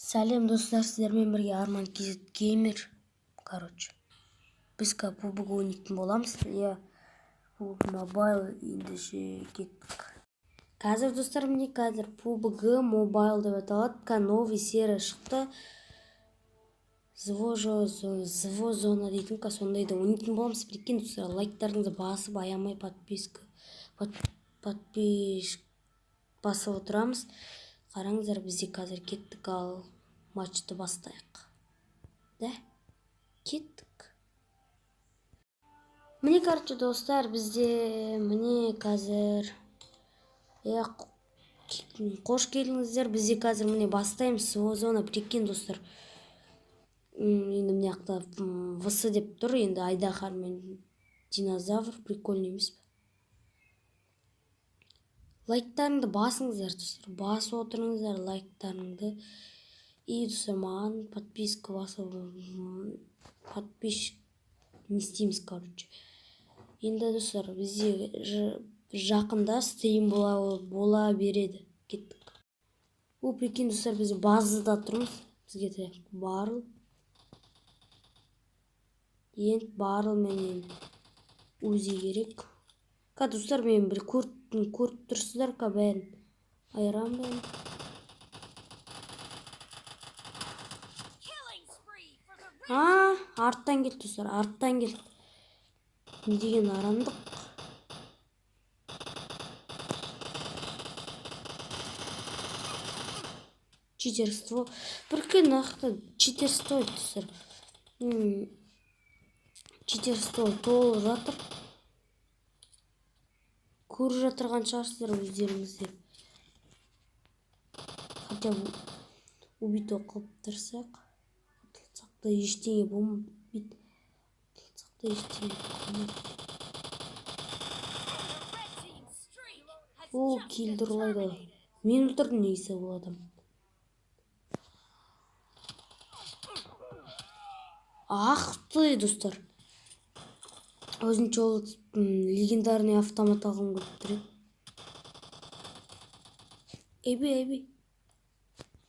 Сәлем, достар, сіздермен бірге Арман KZ Геймер. Короче, біз PUBG ойнайтын боламыз. Иә, PUBG Mobile. Ендеше кеттік. Қазір, достар, міне, қазір PUBG Mobile деп аталады. Новый серия шықты. Зво зона дейтін ка, сондайды ойнайтын боламыз. Прикинь, достар, лайктарыңызды басып, аямай подписка, подписчик басып отырамыз. Қараңыздар, бізде қазір кеттік, ал матчты бастайық. Да? Кеттік. Міне, короче, достар, бізде міне қазір, иә, қош келдіңіздер. Бізде қазір міне бастаймыз зона, прикинь, достар. Енді мына жақта ВС деп тұр, енді айдаһар мен динозавр, прикольный емес пе? Лайктарыңды басыңыздар, достар, басып отырыңыздар лайктарыңды. И, достар, маған подписка басып, подписчик не істейміз, короче. Енді, достар, бізде жақында стрим бола береді. Кеттік. О, прикинь, достар, біз базада тұрмыз. Бізге де барыл. Енді барыл менен УЗИ керек. Ка, достар, мен бір көріп тұрсыздар, ка, бәрін. Айырам бәрін. А, арттан келді, достар, арттан келді. Не деген арамдық. Читерство. Прикинь, нақты читерство, достар. Читерство толып жатыр. Көріп жатырған шығарсыздар өздеріңіз де. Хотя бы убито қылып тұрсақ, ұтылсақ та ештеңе болмайды. Ұтылсақ та ештеңе болмайды. О, килді ұрлайды. Мен өлтірдім негізі ол адам. Ах ты, достар. Өзінше ол легендарный автомат алғым келіп тұр еді. Эби, эби.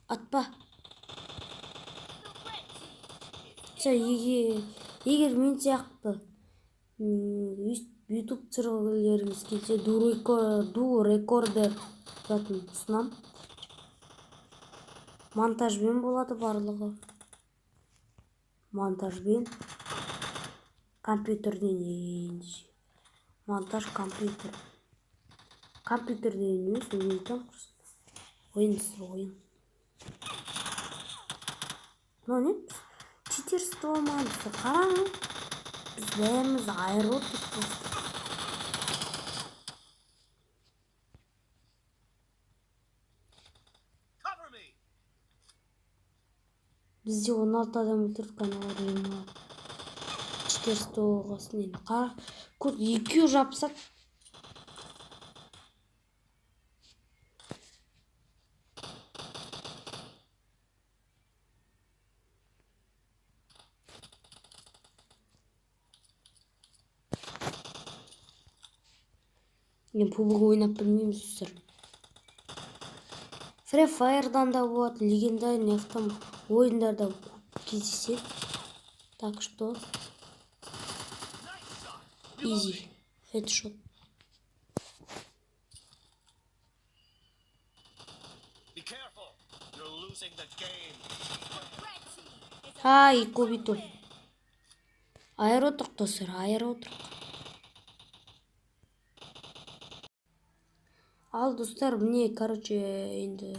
Атпа. Егер мен сияқты YouTube түсіргілеріңіз келсе, ду рекордер затын ұсынамын. Монтажбен болады барлығы. Монтажбен. Компьютерден ендеше. Монтаж компьютер. Компьютерден емес, ойын құрсын. Ойын, ойын. Мынау не? Читерство ма? Қараңыз. Біз бәріміз айырылып кеттік. Бізде 16 адам өлтірдік, аналар 20. Читерство болғасын енді. Қара, көр, екеуі жабысады. Мен PUBG ойнап білмеймін, достар. Free Fire'дан да болады, легендарный автомат ойындарда көп кездеседі. Так что изи хедшот. Ай, көбейту. Айыр отырық, достар, айыр отырық. Ал, достар, міне, короче, енді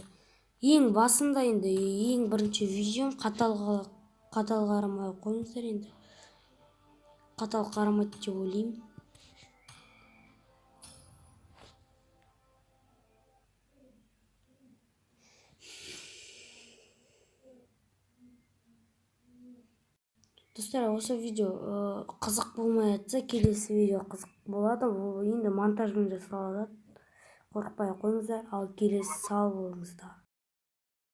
ең басында, енді ең бірінші видеом, қатал қарамай қойыңыздар енді. Қатал қарамайды деп ойлаймын. Достар, осы видео қызық болмай жатса, келесі видео қызық болады. Ол енді монтажбен жасалады. Қорықпай қойыңыздар, ал келесі сау болыңыздар.